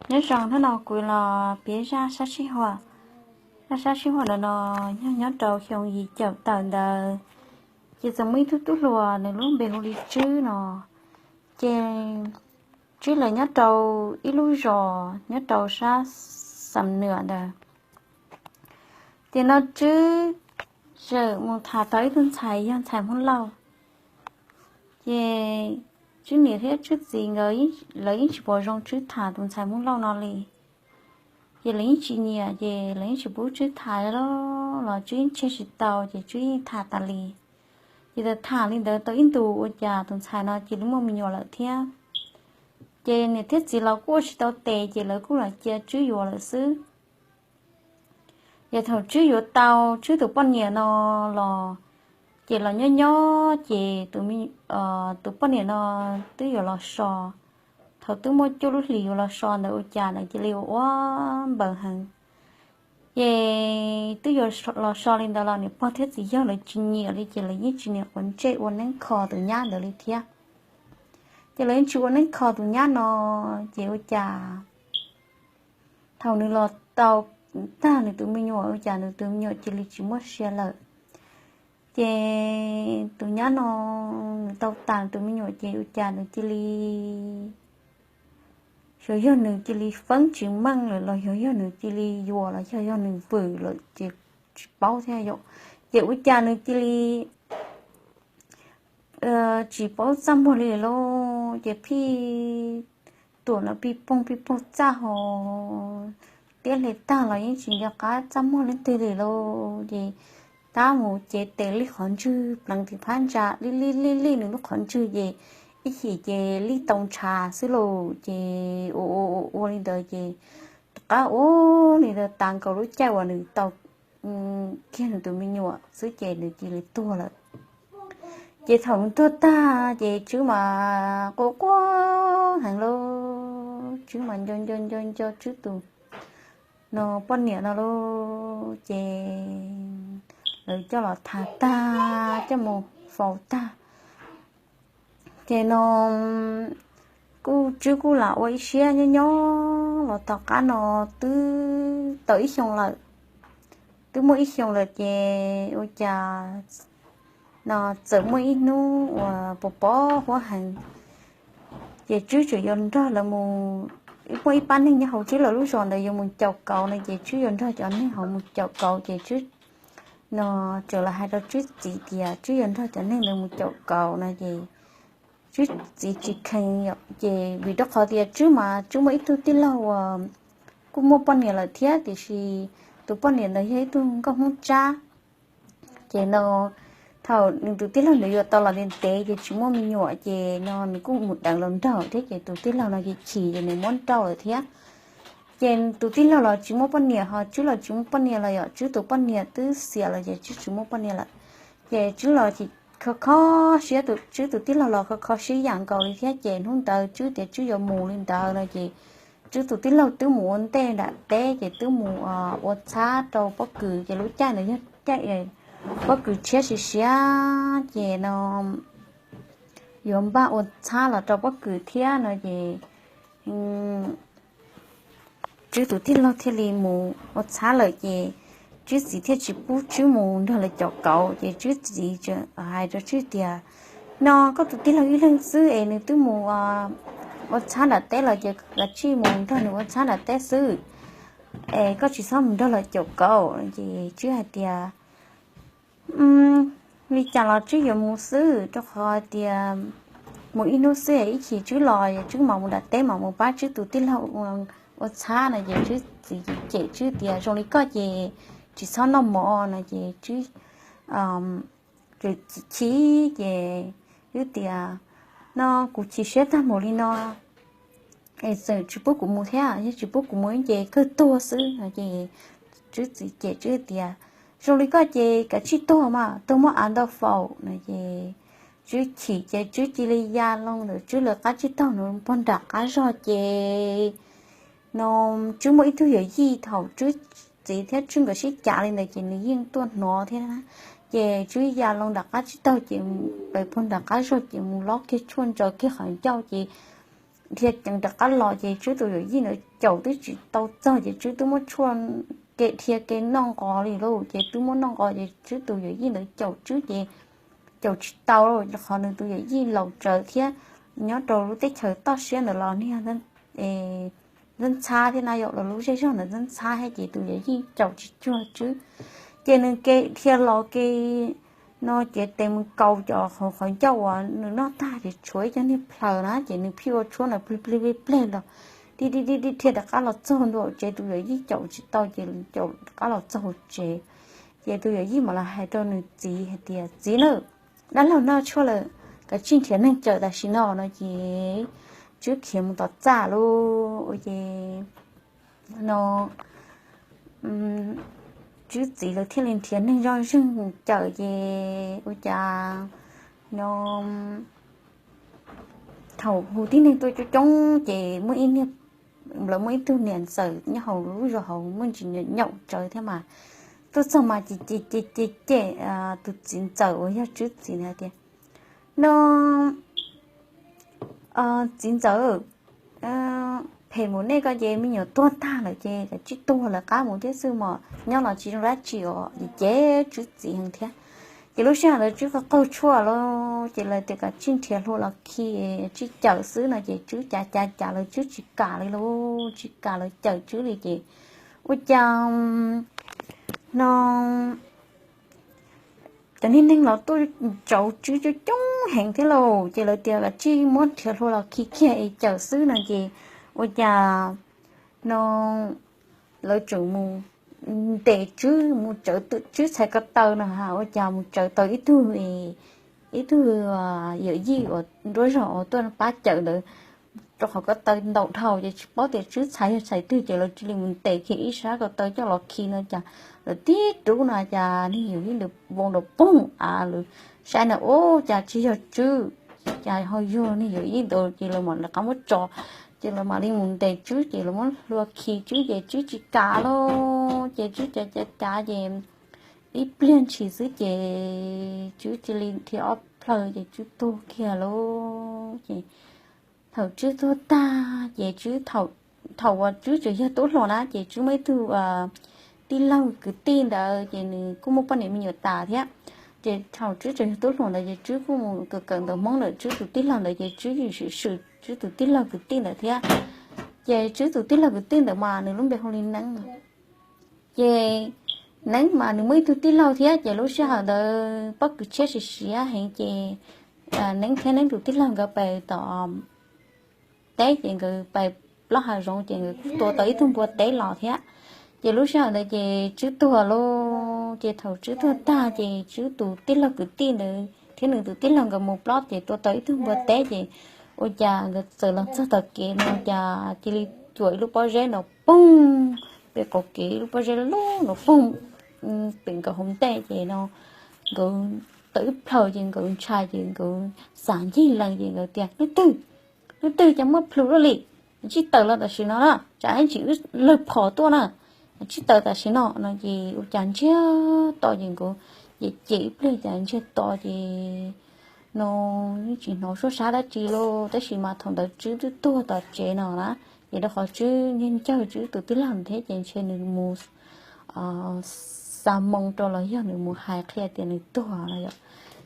Nyob zoo, hnub no kuv los piav zaj sab sib huam. Zaj sab sib huam ntawm no yog nyob rau xyoo yim caum tawm ntawd, ces txawm muaj ib tug tub hluas, nws lub npe hu li Tswb no. Ces Tswb lawv nyob rau ib lub zos nyob rau sab Xam Nuam ntawd. Ces no Tswb txawm mus tham tau ib tug ntxhais yog ntxhais Hmoob Lauj. Ces Tswb niam thiab Tswb txiv nkawd, lawv yeej tsis pom zoo Tswb tham tus ntxhais Hmoob Lauj no li. Ces lawv yeej tsis nyiam, ces lawv yeej tsis pub Tswb tham li los Tswb yeej tseg tsis tau, ces Tswb yeej tham tas li. Ces tham li ntawd tau ib ntus ua cas tus ntxhais no cia li muaj me nyuam lawm thiab. Ces niam thiab txiv los kuj ua tsis tau tes, ces lawv kuj los cia Tswb yuav lawm xwb. Ces thaum Tswb yuav tau Tswb tus poj niam no los, ces los nyob nyob ces tus poj niam no twb yuav los so. Thaum twb muaj cuaj lub hlis yuav los so ntawd ua cas nws cia li ua ua npaws heev. Ces twb yuav los so li ntawd los niam pog thiab txiv yawg lawv tsis nyiam li, ces lawv yeej tsis niam quav ntsej ua neeb kho tus nyab ntawd li thiab. Ces lawv yeej tsis ua neeb kho tus nyab no, ces ua cas thaum nws los tau tag nws tus me nyuam ua cas nws tus me nyuam cia li tsis muaj sia lawm. Ces tus nyab no nws tau tas nws tus me nyuam ces ua cas nws cia li, xyov yog nws cia li feeb tsis meej lawm los xyov yog nws cia li yuam los xyov yog nws vwm lawm ces tsis paub thiab yom. Ces ua cas nws cia li tsis paub txaj muag li lauj, ces phij tuam no pij poog pij poog txaj hos, tiab hle tag los yeej tsis nco qab txaj muag leej twg li lauj. Ces tab mus cev tes lij qhov ntswg pleev tim phab ntsa, lij lij lij lij nws lub qhov ntswg ces ib chim ces lij tau ntshav xwb lauj. Ces ua ua ua ua li ntawd ces rov qab ua li ntawd tas nkaus lub caij uas nws tau kiag nws tus me nyuam xwb ces nws cia li tuag lawm. Ces thaum nws tuag tag ces Tswb mas quaj quaj heev lauj, Tswb mas nco nco nco nco Tswb tus no poj niam no lauj. Ces lawv coj los tham tag coj mus faus tag, ces no kuj Tswb kuj lam ua ib siab nyob nyob los tom qab no twb tau ib xyoo lawm. Twb muaj ib xyoo lawm ces ua cas no txawm muaj ib hnub uas pos pos huab heev, ces Tswb tseem yuav nrog lawv mus, muaj ib pab neeg nyob hauv Tswb lawv lub zos ntawd yuav mus caum kauv no ces Tswb yuav nrog cov neeg hauv mus caum kauv ces Tswb no tseem los hais rau Tswb txiv tias Tswb yuav nrog cov neeg ntawd mus caum kauv no ces Tswb txiv tsis kheev yom, ces vim rau qhov tias Tswb mas Tswb muaj ib tug tij laug uas kuj muaj poj niam lawm thiab tiam sis tus poj niam ntawd yog ib tug nkauj Hmoob Tsab. Ces no thaum nws tus tij laug ntawd yuav tau los ntev ntev ces tsis muaj me nyuam ces no nws kuj mus deev los nrog thiab ces tus tij laug no ces chim ces nws muab nrauj lawm thiab. Ces tus tij laug los tsis muaj poj niam ho Tswb los tsis muaj poj niam los yom, Tswb tus poj niam twb xiam lawm ces Tswb tsis muaj poj niam lawm. Ces Tswb los kho kho siab, Tswb tus tij laug los kho kho siab yam nkaus li thiab ces hnub ntawd Tswb tias Tswb yuav mus li ntawd no ces Tswb tus tij laug twb mus ua ntej nram teb ces twb mus ua txhab rau pob kws ces lub caij ntawd yog caij pob kws tshiab siav siav ces no yuav npaj ua txhab los rau pob kws thiab no ces Tswb tus tij laug thiaj li mus ua txhab lawm ces Tswb txiv thiaj tsis pub Tswb mus nrog lawv caum kauv ces Tswb txiv hais rau Tswb tias, no koj tus tij laug ib leeg xwb es nws twb mus ua txhab nram teb los ces kav tsij mus nrog nws ua txhab nram teb xwb es koj tsis txhob mus nrog lawv caum kauv. Ces Tswb hais tias li cas los Tswb yuav mus xwb rau qhov tias mus ib hnub xwb ib chim Tswb los Tswb mam mus nram teb mam mus pab Tswb tus tij laug ua txhab no ces Tswb txiv cem Tswb tias zoo li koj ces tsis txhob noj mov no ces Tswb chim ces Tswb tias, no kuv chim siab tag mus li no es tseem tsis pub kuv mus thiab, yog tsis pub kuv mus ces kawg tuag xwb no ces Tswb txiv cem Tswb tias, zoo li koj ces kav tsij tuag mas tuag muab av ntau faus no ces Tswb chim ces Tswb cia li ya loo ntawm Tswb lawv qab tsib taug nws pog nram qab zog ces no Tswb muaj ib tug yawm yij thaum Tswb txiv thiab Tswb nkawd sib cav li ntawd ces nws yeej tuaj hnov thiab na. Ces Tswb ya loo nram qab tsib taug ces pem pog nram qab zog ces mus lob kiag tshuaj ntsaws kiag qhov ncauj ces dhia ceev rov qab los ces Tswb tus yawm yij ntawd caum twb tsis tau txog ces Tswb twb muab tshuaj ke dhia ke noj nqos li lauj. Ces twb muab noj nqos ces Tswb tus yawm yij ntawd caum Tswb ces caum tsis tau, qhov nws tus yawm yij laus tsawv thiab nyob rau lub teb chaws toj siab ntawd los niag ntxhab ntxhab thiab na, yog los lub zej zog ntawd ntxhab ntxhab thiab ces tus yawm yij caum tsis cuag Tswb. Ces nws ke dhia los ke no ces tes mus kaus cov qhov ncauj uas nws noj tag ces tshuav ib co niag plhaws na ces nws phij ua tshuab na plig plig plig plig los, dhia dhia dhia dhia rov qab los txog ntua tsev, tus yawm yij caum tsis tau ces caum rov qab los txog tsev. Ces tus yawm yij mam los hais rau nws txiv hais tias, Txiv na, dab laug noj tshuaj lawm, koj tsij nrhiav neeg cawm tam sim no no ces Tswb khiav mus tom txaj lauj. Ua ces no Tswb txiv lawv thiaj li nrhiav neeg zoj zeeg cawm ces ua cas no thaum hu tib neeg tuaj coob coob ces muaj ib niag, lawv muaj ib tug niam ntxawm nyob hauv lub zos hauv muaj ntsis nyaum tsawv thiab mas tuaj txog mas ces ces ces ces tus txiv ntxawm uas yog Tswb txiv ntawd tias, No txiv ntxawm, phem mus nej ko ces me nyuam tuag tag lawm ces kav tsij tuag lawv qab mus thiab xwb mas nyob los tsis zoo dab tsi os. Ces Tswb txiv heev thiab. Ces lub sij hawm ntawd Tswb qaug qaug tshuaj lawm ces lawv tias kav tsij nrhiav hlua los khi tsij cawm xwb no ces Tswb cav cav cav lawv Tswb tsis kam li lauj, tsis kam lawv cawm Tswb li ces ua cas no cov niag neeg los tuaj tsauv Tswb coob coob heev thiab lauj. Ces lawv tias kav tsij muab nrhiav hlua los khi kiag es cawm xwb no ces ua cas no lawv tseem mus ntes Tswb, mus tsawv Tswb txhais ko taw no ha, ua cas mus tsawv tau ib tug, ib tug yawm yij uas nruab zog uas tuaj pab cawm ntawd rau qhov ko taw ntaum dhau ces tsis paub tias Tswb txhais yog txhais twg ces lawv cia li mus ntes kiag ib sab ko taw coj los khi no cas lawv tib rub no cas niag yawm yij ntawd vau nrov poog av lawm. Saib na ua cas tsis yog Tswb, cas ho yog niag yawm yij ntawd ces lawv mam li rov qab muab tso, ces lawv mam li mus ntes Tswb ces lawv muab hlua khi Tswb ces Tswb tsis kam lauj. Ces Tswb cav cav cav ces ib pliag ntshis xwb ces Tswb cia li dhia ob plhaw ces Tswb tuag kiag lauj. Ces thaum Tswb tuag tag ces Tswb, thaum uas Tswb tseem yog tub hluas na ces Tswb muaj ib tug tij laug kwv tij ntawd ces nws kuj muaj poj niam me nyuam tas thiab. Ces thaum Tswb tseem yog tub hluas ntawd ces Tswb kuj mus kawm kawm ntawv Hmoob ntawm Tswb tus tij laug ntawd ces Tswb yeej swm swm Tswb tus tij laug kwv tij ntawd thiab. Ces Tswb tus tij laug kwv tij ntawd mas nws lub npe hu li Neeb. Ces Neeb mas nws muaj ib tug tij laug thiab ces lub sij hawm ntawd pob kws tshiab siav siav heev ces Neeb thiab Neeb tus tij laug nkawd pais tom teb ces nkawd pais plaub hav zoov ces nkawd tua tau ib tug npua teb los thiab. Ces lub sij hawm ntawd ces Tswb tuag lauj. Ces thaum Tswb tuag tag ces Tswb tus tij laug kwv tij ntawd thiab nws tus tij laug nkawd mus plob ces tua tau ib tug npua teb ces ua cas nkawd txawm los txog tom kev no cas cia li cuam ib lub pob zeb no poog pem qaum kev, ib lub pob zeb loj no poog pem nkawd hauv ntej ces no nkawd tau ib plhaw ces nkawd ntshai ces nkawd xav ncig lees ces nkawd tias, Leej twg, leej twg cas muaj plhus luaj li? Tsij tawm los tam sim no na, tsam ib ntsis wb lawg phom tuaj na, tsij tawm tam sim no no ces ua cas ntsiag to ces nkawd ces ces ib pliag cas ntsiag to ces no yeej tsis hnov suab sab dab tsi lauj. Tab sis mas thaum ntawd Tswb twb tuag tom tsev no na, ces rau qhov Tswb nyiag ncawg Tswb tus tij laug thiab ces ntshe nws mus xa moo rau los yog nws mus hais qhia tias nws tuag no yom.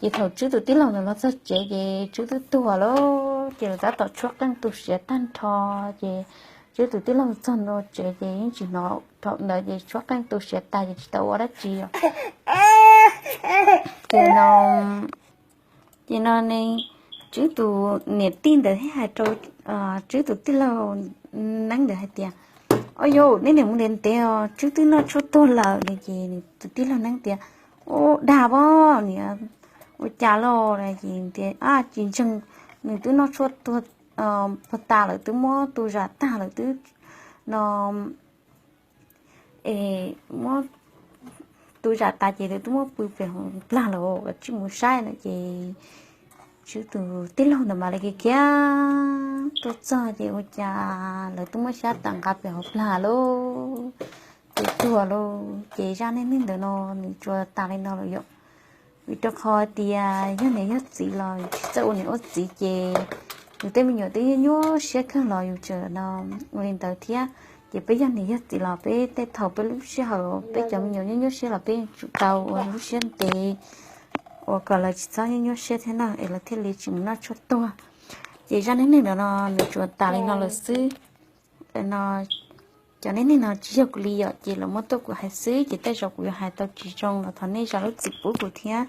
Ces thaum Tswb tus tij laug ntawd los txog tsev ces Tswb twb tuag lauj. Ces lawv tab tom tshuab qeej tu siav tag nrho, ces Tswb tus tij laug txog ntua tsev ces yeej tsis hnov, thaum ntawd ces tshuab qeej tu siav tas ces tsis tau ua dab tsi os. Ces no ces no ne, Tswb tus niam tij ntawd thiaj hais rau Tswb tus tij laug Neeb ntawd hais tias, Au yau, neb niam mus ntev ntev os, Tswb twb noj tshuaj tuag lawm no. Ces nws tus tij laug Neeb tias, Ua dag pab niam, ua cas los? Ces tias, Ab, tsis ntseeg, nws twb noj tshuaj tuag puag tas lawm, twb muab tu zam tag lawm twb no es muab tu zam tas ces twb muab pw pem hauv plag lawm, koj tsij mus saib no. Ces Tswb tus tij laug ntawd mam li khiav khiav tuaj txog ces ua cas lawv twb muab xyab tas nqa pem hauv plag lauj. Ces tuag lauj. Ces zaj neej neeg ntawm no nws tsuas tas li no lawm yom. Vim rau qhov tias yog niam yog txiv los tsis txawj ua niam ua txiv ces Yus tej me nyuam twb nyuaj nyuaj siab kawg los yus tseem no ua li ntawd thiab. Ces peb yog niam yog txiv los peb tej thaum peb lub sij hawm peb cov me nyuam nyuaj nyuaj siab los peb tsum tau ua lub siab ntev ua kom lawv tsis txhob nyuaj nyuaj siab thiab na es lawv thiaj li tsis mus noj tshuaj tuag. Ces zaj neej neeg no nws tsuas tas li no lawm xwb. No cov neej neeg no tsis yog kuv li yom, ces lawv muab tuaj kuv hais xwb, ces tej zaum kuv yuav hais tau tsis zoo los thov nej zam lub txim pub kuv thiab.